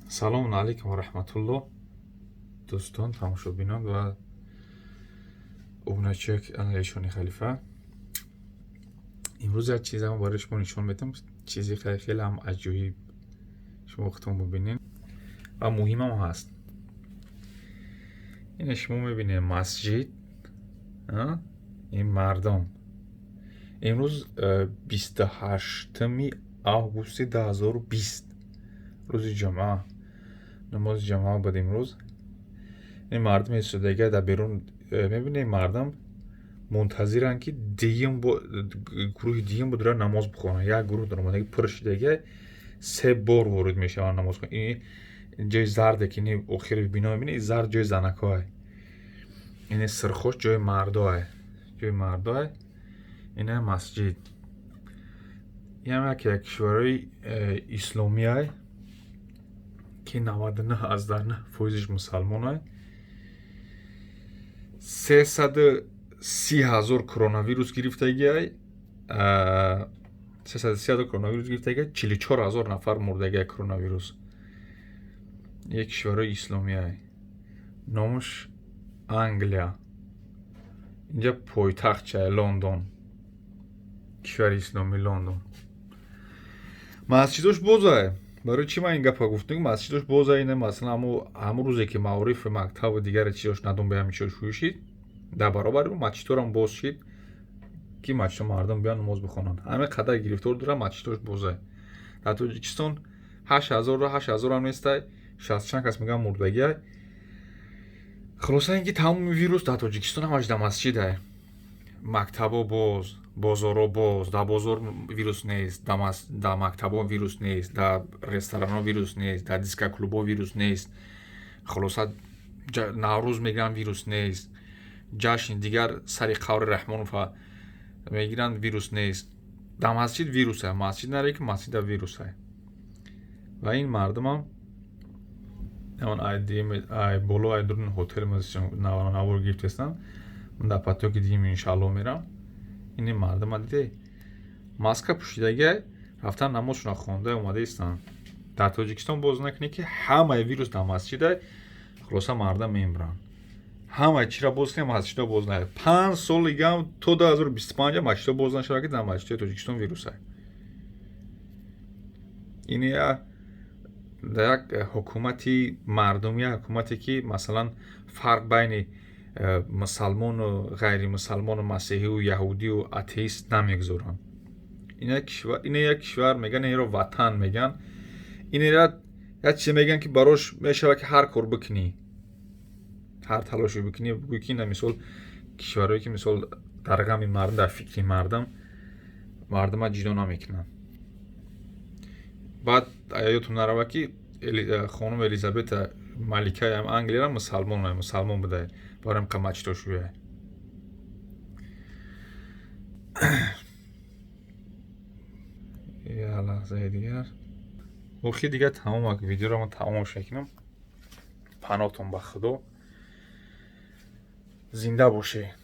Салому алайкум ва раҳматуллоҳ, дӯстон, тамошобинон ва обуначиёи канали Эшони Халифа. Имрӯз як чизамо барои шумо нишон медиҳам, чизи хеле ҳам аҷоиб, шумо худтон бубинед ва муҳимам ҳаст. Ина шумо мебинед масҷид, ин мардум. Имрӯз 28 августи 2020, рӯзи ҷумъа, намози ҷамъа буд имрӯз. Ин мардум истодага дар берун, мебинед, мардум мунтазиранд, ки дуюм гурӯҳи дуюм будра намоз бихонанд. Як гурӯҳ даромадаги пур шудага, се бор ворид мешаванд намоз. Ин ҷои зарде ки охири бино мебинед, зард ҷои занакҳое, ини сирхош ҷои мардое, ҷои мардое. Ина масҷид, инам яке аз кишварҳои исломиай, ки 99,9 фоизиш мусалмонай. 330 000 коронавирус гирифтагиай, 330 000 коронавирус гирифтагиай, 44 000 нафар мурдагиай коронавирус. Як кишварҳои исломиай, номаш Англия, инҷа пойтахтчае Лондон, кишвари исломӣ Лондон. Масҷидош бозае. Барои чӣ ман ин гапа гуфтам? Масҷидош бозае. Ина, масалан, ҳамун рӯзе ки маорифи мактабу дигаре чизош надом, ба ҳамин чизо шурӯъ шид, дар баробари масҷидҳорам боз шид, ки масҷидҳо мардум биён намоз бихонанд. Ҳамин қадар гирифтор дорам, масҷидҳош бозае. Дар Тоҷикистон 8000, 8000-ам нестай, шасту чанд кас мегӯянд мурдагиай. Хулоса, ин ки тамоми вирус дар Тоҷикистон ҳамаш дар масҷидае. Мактабҳо боз, бозорҳо боз, дар бозор вирус нест, дар мактабҳо вирус нест, дар ресторанҳо вирус нест, дар дискоклубҳо вирус нест. Хулоса, Наврӯз мегиранд, вирус нест, ҷашни дигар сари қабри Раҳмонова мегиранд, вирус нест. Дар масҷид вирусе. Масҷид наре, ки масҷида вирусе. Ва ин мардумам боло ай дуруни ҳотел навор гирифтестанд. Ман дар потоки дигим, иншаалло, мерам. Ини мардума диде, маска пӯшидагиай, рафтан намозшона хонда омада истанд. Дар Тоҷикистон боз накунӣ, ки ҳамаи вирус дар масҷидай. Хулоса, мардам мемиранд. Ҳамаи чира боз кунем, масҷидҳо боз на. 5 соли дигам то 2025 масҷидҳо боз нашавад, ки дар масҷидҳои Тоҷикистон вирусай. Ин дар як ҳукумати мардумӣ, ҳукумате ки, масалан, фарқ байни мусалмону ғайримусалмону масеҳиву яҳудию атеист намегузоранд. Ина як кишвар мегӯянд, инро ватан мегӯянд, инера як чизе мегӯянд, ки барош мешавад, ки ҳар кор бикунӣ, ҳар талоше бикунӣ, бигӯӣ, ки ина мисол кишварҳое, ки мисол дар ғами мардум, дар фикри мардум, мардума ҷудо намекунанд. Баъд ёдтон нарава, ки хонум Элизабета, маликаи Англияра, мусалмон, мусалмон буда, барои ҳам масҷидҳо шӯяй. Як лаҳзаи дигар, охи дигар тамом, видеоро ман тамомш мекунам. Паноҳтон ба Худо, зинда бошед.